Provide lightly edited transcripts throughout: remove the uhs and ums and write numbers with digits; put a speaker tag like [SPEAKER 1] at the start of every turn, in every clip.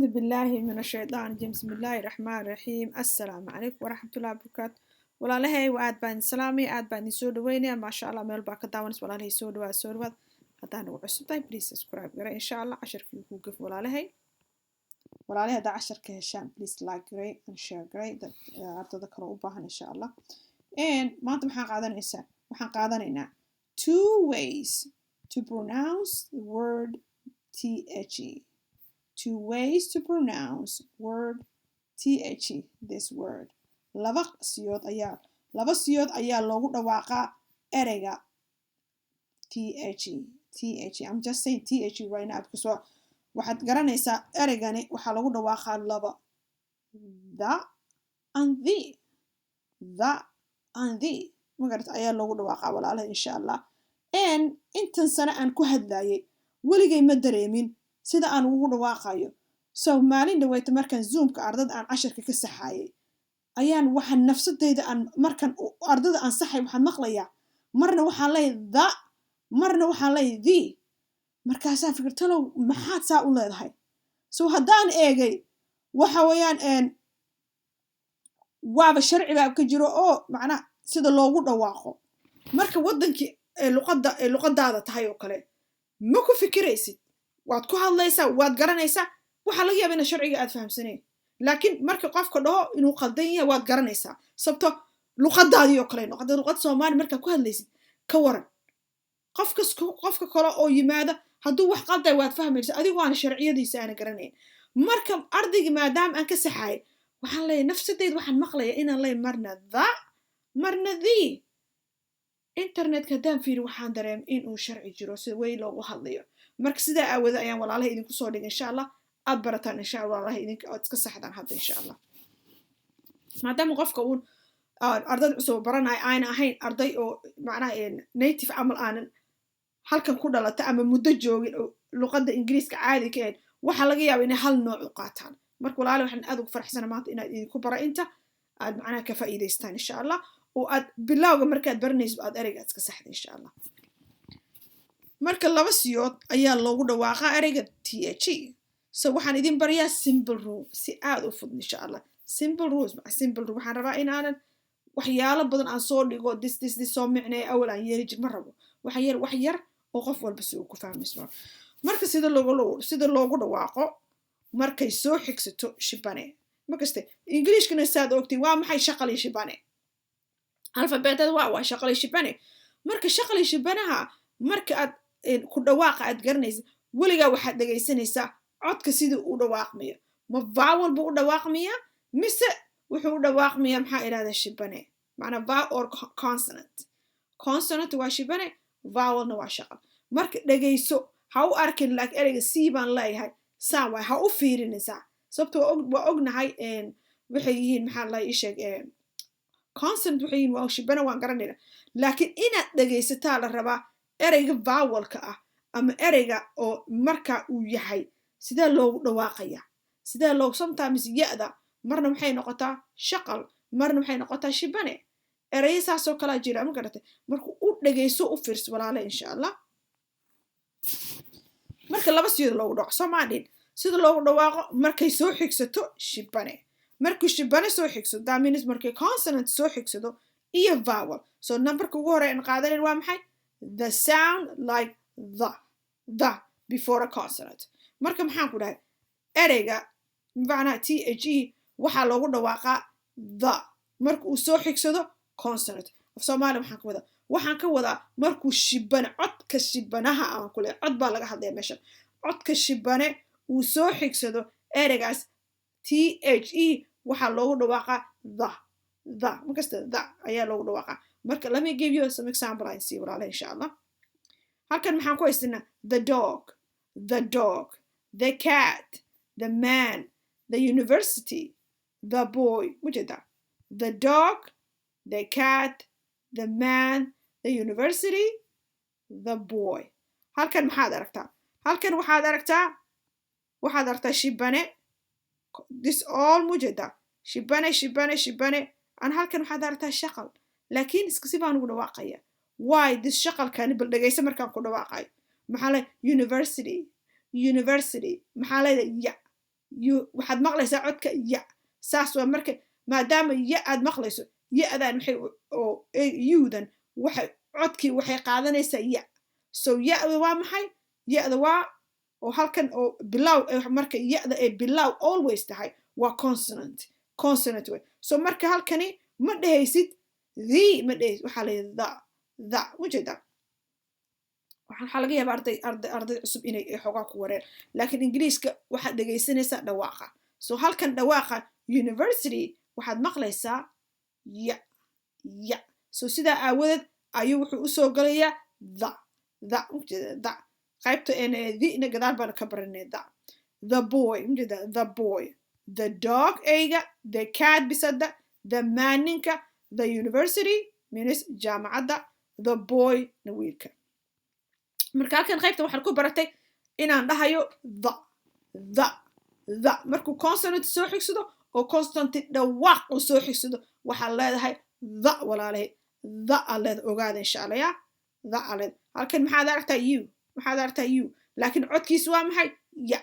[SPEAKER 1] أعوذ بالله من الشيطان الرجيم، بسم الله الرحمن الرحيم. السلام عليكم ورحمة الله وبركاته. Walaalahay, waa aad baan idin salaamay, aad baan idin soo dhaweynaya. Maasha Allah, meel baa ka daawanaysa. Walaalahay, soo dhawaad, soo dhawaad. Haddaa nagu cusub tahay, please subscribe garay. Insha Allah casharkii kuu gaf. Walaalahay, walaalahay, haddaa casharka heshaan, please like garay and share garay dad ardada kale u baahan, insha Allah. And maanta maxaan qaadanaysaa? Waxaan qaadanaynaa two ways to pronounce the word the. Two ways to pronounce word the, this word. Laba siyood ayaa loogu dhawaaqaa ereyga the. The, I'm just saying the right now because waxaad garanaysaa ereygani waxaa lagu dhawaaqaa laba: the and the, the and the. Ma garata? Ayaa loogu dhawaaqaa, walaalaha, insha Allah. And intan sano aan ku hadlayay, weligay ma dareemin sida aan ugu dhawaaqayo. So maalin dhaweyta markaan Zoomka ardada aan casharka ka saxaayay, ayaan waxaan nafsadeyda aan markaan ardada aan saxay, waxaan maqlayaa marna waxaan leeyahay the, marna waxaan leeyahay the. Markaasaan fikir, talow maxaad saa u leedahay? So haddaan eegay, waxa weeyaan waaba sharci baa ka jiro oo macnaa sida loogu dhawaaqo. Marka waddankii ee luqadda ee luqadaada tahay oo kale ma ku fikiraysid, waad ku hadlaysaa, waad garanaysaa. Waxaa laga yaaba ina sharciga aad fahamsanayn, laakiin marka qofka dhaho inuu qaldan yahay, waad garanaysaa, sababto luqadaadii oo kale noqota. Luqadda Soomaali markaad ku hadlaysid, ka waran qofkas qofka kale oo yimaada hadduu wax qalday, waad fahmaysa adigu aana sharciyadiisa aana garanayn. Marka ardaygii maadaama aan ka saxaayay, waxaan leeyahay nafsadeyda waxaan maqlaya inaan leeyahay marna the, marna the. Internetka haddaan fiiri, waxaan dareemay inuu sharci jiro sida way loogu hadlayo. Marka sidaa aawada ayaan walaalaha idinku soo dhigay, insha Allah aad barataan, insha Allah. Walaalaha, idinka aad iska saxdaan hadda, insha Allah, maadaama qofka uun ardada cusub baranaya ayna ahayn arday oo macnaha native camal aanan halkan ku dhalata ama muddo joogin oo luqadda Ingiriiska caadi ka ahayn, waxaa laga yaaba inay hal nooc u qaataan. Marka walaali, waxaan aad ugu faraxsana maanta inaad idinku bara inta aad macnaha ka faa'iidaystaan, insha Allah, oo aad bilowga markaad baranayso aad ereyga aad iska saxda, insha Allah. Marka laba siyood ayaa loogu dhawaaqaa ereyga the. So waxaan idin baryaa simple rule, si aad u fudud, insha Allah. Simple rules, simple rule. Waxaan rabaa inaanan waxyaalo badan aan soo dhigo, this, this, this soo micnaya awal aan yeeli jir ma rabo. Waxa yar, wax yar oo qof walba si uu ku fahmayso. Marka sida loogu dhawaaqo markay soo xigsato shibane. Markaste Ingiliishkana saad ogtiin waa maxay? Shaqali shibane. Alfabeetada waa shaqali shibane. Marka shaqali shibanaha marka aad ku dhawaaqa aad garanaysa, weligaa waxaad dhegaysanaysaa codka sidii u dhawaaqmayo. Ma vowel buu u dhawaaqmayaa mise wuxuu u dhawaaqmayaa, maxaa idhahdaa, shibane? Macnaa vowel or consonant. Consonant waa shibane, vowelna waa shaqal. Marka dhegayso, ha u arkin like ereyga c baan leeyahay saa waay, ha u fiirinaysaa, sababto waa ognahay waxay yihiin, maxaa la ii sheeg, consonant waxay yihiin, waa shibane, waan garanayna. Laakiin inaad dhegaysataa la rabaa ereyga vowelka ah ama ereyga oo marka uu yahay sidee loogu dhawaaqaya, sidee loogu. Sometimes ya-da marna waxay noqotaa shaqal, marna waxay noqotaa shibane. Ereyo saasoo kalaa jira, ma garatay? Marka u dhegayso, u fiirso, walaale, insha Allah. Marka laba siyood loogu dhawaaqo, soo maadhin, sida loogu dhawaaqo markay soo xigsato shibane. Markuu shibane soo xigsado, that means markay consonant soo xigsado iyo vowel. So numberka ugu horey aan qaadanin waa maxay? The sound like the, the before a consonant. Marka maxaan ku dhahay? Ereyga macnaha the waxaa loogu dhawaaqaa the marka uu soo xigsado consonant. Af Soomaaliya waxaan ka wadaa, markuu shibane, codka shibanaha aan ku leeyahay, cod baa laga hadlaya meeshan, codka shibane uu soo xigsado ereygaas the, waxaa loogu dhawaaqaa the, the. Markasta the ayaa loogu dhawaaqaa. Marka let me give you some example aan sii, walaala, insha Allah. Halkan maxaan ku haysanaa? The dog, the dog, the cat, the man, the university, the boy. Mujeedaa? The dog, the cat, the man, the university, the boy. Halkan maxaad aragtaa? Halkan waxaad aragtaa shibane. This all, mujeedaa? Shibane, shibane, shibane. An halkan waxaad aragtaa shaqal, laakiin iska si baan ugu dhawaaqaya. Why this shaqalkani? Bal dhegaysa markaan ku dhawaaqayo. Maxaa le? University, university. Maxaa leedahay? Ya. You waxaad maqlaysaa codka ya. Saas waa marka maadaama ya aad maqlayso, ya-dan maxay oo u-dan waxay codkii waxay qaadanaysaa ya. So ya-da waa maxay? Ya-da waa oo halkan oo bilow. Marka ya-da ay bilow always tahay, waa consonant, consonant way. So marka halkani ma dhehaysid the, ma dhehaysid. Waxaa la yidhi the, the ujeedaa. Waxaa laga yaabaa arday cusub inay xoogaa ku wareen, laakiin Ingiriiska waxaad dhegaysanaysaa dhawaaqa. So halkan dhawaaqa university waxaad maqlaysaa ya, ya. So sidaa aawadeed ayuu wuxuu usoo gelayaa the, the ujeeda. The qaybta the-na gadaal baan ka baranay. The boy, ujeeda, the boy, the dog eyga, the cat bisada, the man ninka, the university means jaamacadda, the boy na wiilka. Marka halkan qaybta waxaan ku baratay inaan dhahayo the, the, the. Markuu consonant soo xigsado oo consonant dhawaaq uu soo xigsado, waxaad leedahay the, walaalahay. The aad leedahay, ogaada insha Allah. Ya, the aad leedahay. Halkan maxaad aragtaa? U maxaad aragtaa? U. Laakiin codkiisu waa maxay? Ya,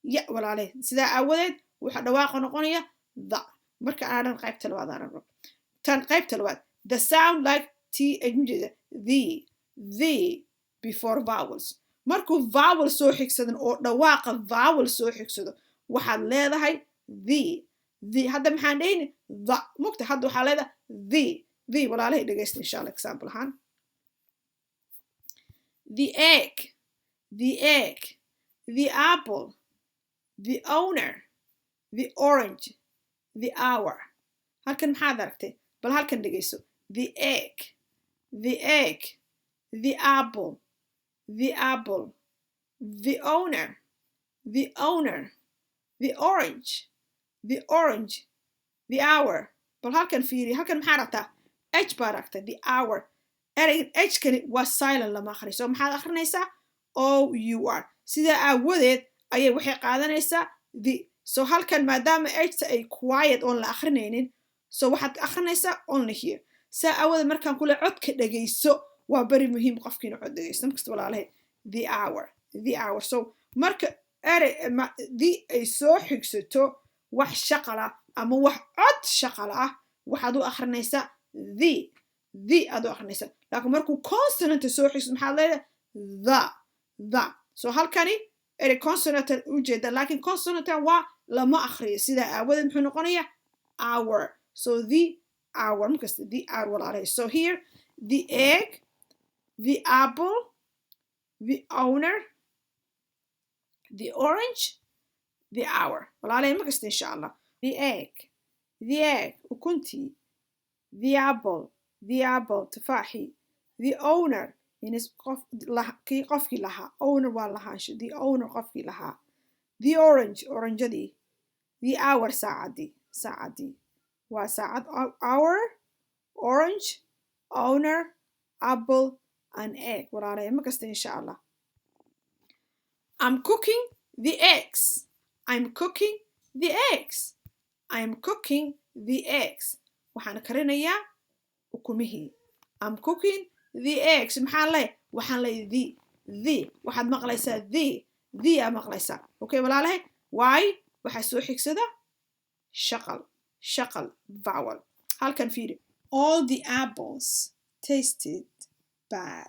[SPEAKER 1] ya, walaalahay. Sidaa aawadeed waxaa dhawaaqa noqonaya the. Marka aanan qaybta labaad aanan rabo tan, qaybta labaad, the sound like t ujeeda, the, the before vowels. Markuu vowel soo xigsadan oo dhawaaqa vowel soo xigsado, waxaad leedahay the, the. Hadda maxaan dhahayni? The mugta. Hadda waxaa leedahay the, the. Walaalahay, dhegaysta insha Allah. Example ahaan, the egg, the egg, the apple, the owner, the orange, the hour. Halkan maxaad aragtay? Bal halkan dhegayso. The egg, the egg, the apple, the apple, the owner, the owner, the orange, the orange, the hour. Bal halkan fiiri. Halkan maxaa aragtaa? H baa aragtay, the hour. Ereygan h-kani waa silent, lama akhriyo. So maxaad akhrinaysaa? O u r. Sidaa aawadeed ayay waxay qaadanaysaa the. So halkan maadaama h-ta ay quiet oon la akhrinaynin, so waxaad akhrinaysaa only here. Saa aawadeed markaan kule codka dhegayso, waa beri muhiim qofkiina cod dhegaysto markasta, walaalahay. The hour, the hour. So marka erey the ay soo xigsato wax shaqala ama wax cod shaqala ah, waxaad u akhrinaysaa the, the aad u akhrinaysaa. Laakiin markuu consonant soo xigsato, maxaad leedahay? The, the. So halkani erey consonant ujeeda, laakiin consonantan waa lama akhriyo. Sidaa aawadeed muxuu noqonayaa? Hour. So the hour markasta, the hour, walaalahay. So here, the egg, the apple, the owner, the orange, the hour, walaalahay, markasta insha Allah. The egg, the egg, ukuntii, the apple, the apple, tufaaxii, the owner means qof kii, qofkii lahaa. Owner waa lahaansho. The owner, qofkii lahaa. The orange, oranjadii. The hour, saacadii, saacadii waa saacad. Hour, orange, owner, apple and egg, walaalahay, ma kasta insha Allah. I'm cooking the eggs. I'm cooking the eggs. I'm cooking the eggs. Waxaan karinayaa ukumihii. I'm cooking the eggs. Maxaan leeyahay? Waxaan leeyahay the, the. Waxaad maqlaysaa the, the aa maqlaysaa. Okay, walaalahay, why? Waxaa soo xigsada shaqal, shaqal, vowel. Halkan fiiri. All the apples tasted bad.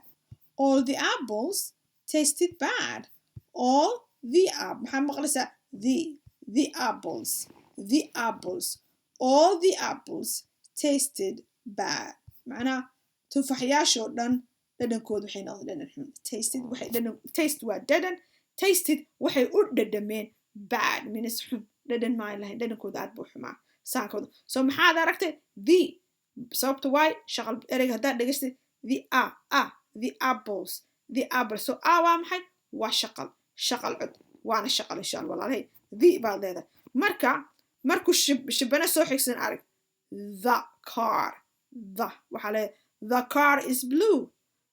[SPEAKER 1] All the apples tasted bad. All the app maxaa maqlaysaa? The, the apples, the apples. All the apples tasted bad, macnaha tufaxyaashoo dhan dhadhankoodu waxay noqdeen dhadhan xun. Tasted waxay dhadhan, taste waa dhadhan. Tasted waxay u dhadhameen, bad means xun, dhadhan maan lahayn, dhadhankooda aad buu xumaa saankooda. So maxaad aragtay? The. Sababta waay shaqal. Ereyga haddaad dhegaystay, the a a the apples, the apples. So a waa maxay? Waa shaqal, shaqal cod waana shaqal insha Allah, walaalahay. The baad leedahay. Marka markuu shibane soo xigsan, arag, the car, the. Waxaa leedahay the car is blue.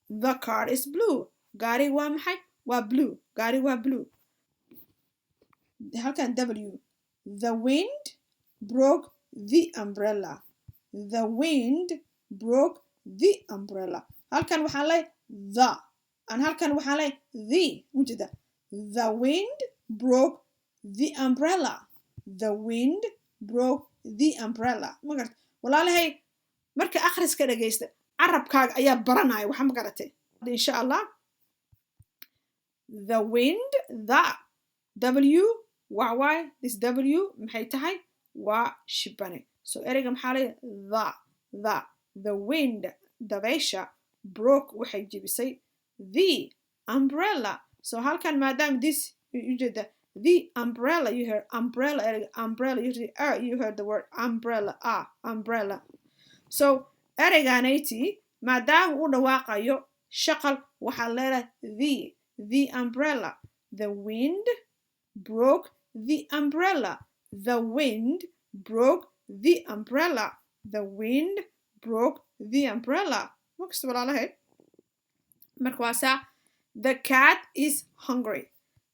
[SPEAKER 1] The car is blue. Gaariga waa maxay? Waa blue. Gaariga waa blue. Halkan w. The wind broke the umbrella. The wind broke the umbrella. Halkan waxaan leeyahay the an, halkan waxaan leeyahay the. Ujeeda, the wind broke the umbrella. The wind broke the umbrella. Ma garata, walaalahay? Marka akhriska dhagaysta, carabkaaga ayaa baranaya waxa, ma garatay? Insha Allah, the wind, the W waa y. This W maxay tahay? Waa shibane. So ereyga maxaa leeyahay? The wind, dabaysha, broke, waxay jebisay, the umbrella. So halkan maadaama this ujeeda the umbrella, you heard umbrella, ereyga umbrella, you heard the word umbrella, ah, umbrella. So ereygaanayti maadaama uu dhawaaqayo shaqal, waxaad leedahay the umbrella. The wind broke the umbrella. The wind broke the umbrella. The wind broke the umbrella. Makasta, walaalahay? Marka waa saa. The cat is hungry.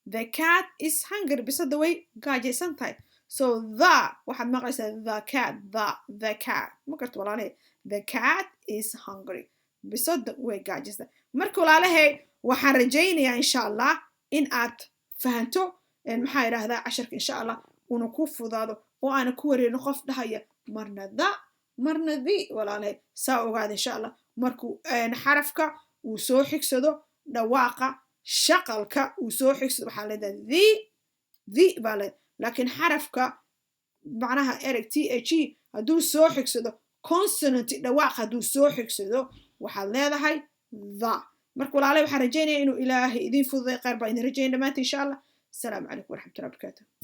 [SPEAKER 1] The cat is hungry. Bisada way gaajaysan tahay. So the waxaad maqlaysaa the cat, the cat. Ma garta, walaalahay? The cat is hungry. Bisada way gaajaysan. Marka, walaalahay, waxaan rajaynayaa, insha Allah, in aad fahanto, maxaa idhaahdaa, casharka, insha Allah, una ku fudaado oo aana ku wareerin qof dhahaya marna the, marna the. Walaalahay, saa ogaada, insha Allah, markuu xarafka uu soo xigsado dhawaaqa shaqalka uu soo xigsado, waxaa leedahay the baa leedahay. Laakiin xarafka, macnaha ereg THE hadduu soo xigsado consonant dhawaaq, hadduu soo xigsado, waxaad leedahay the. Marka, walaalay, waxaan rajaynaya inuu Ilaahay idiin fududay. Khayr baa idin rajaynaya dhammaanta, insha Allah. Asalaamu calaykum waraxmatullahi wabarakaatu.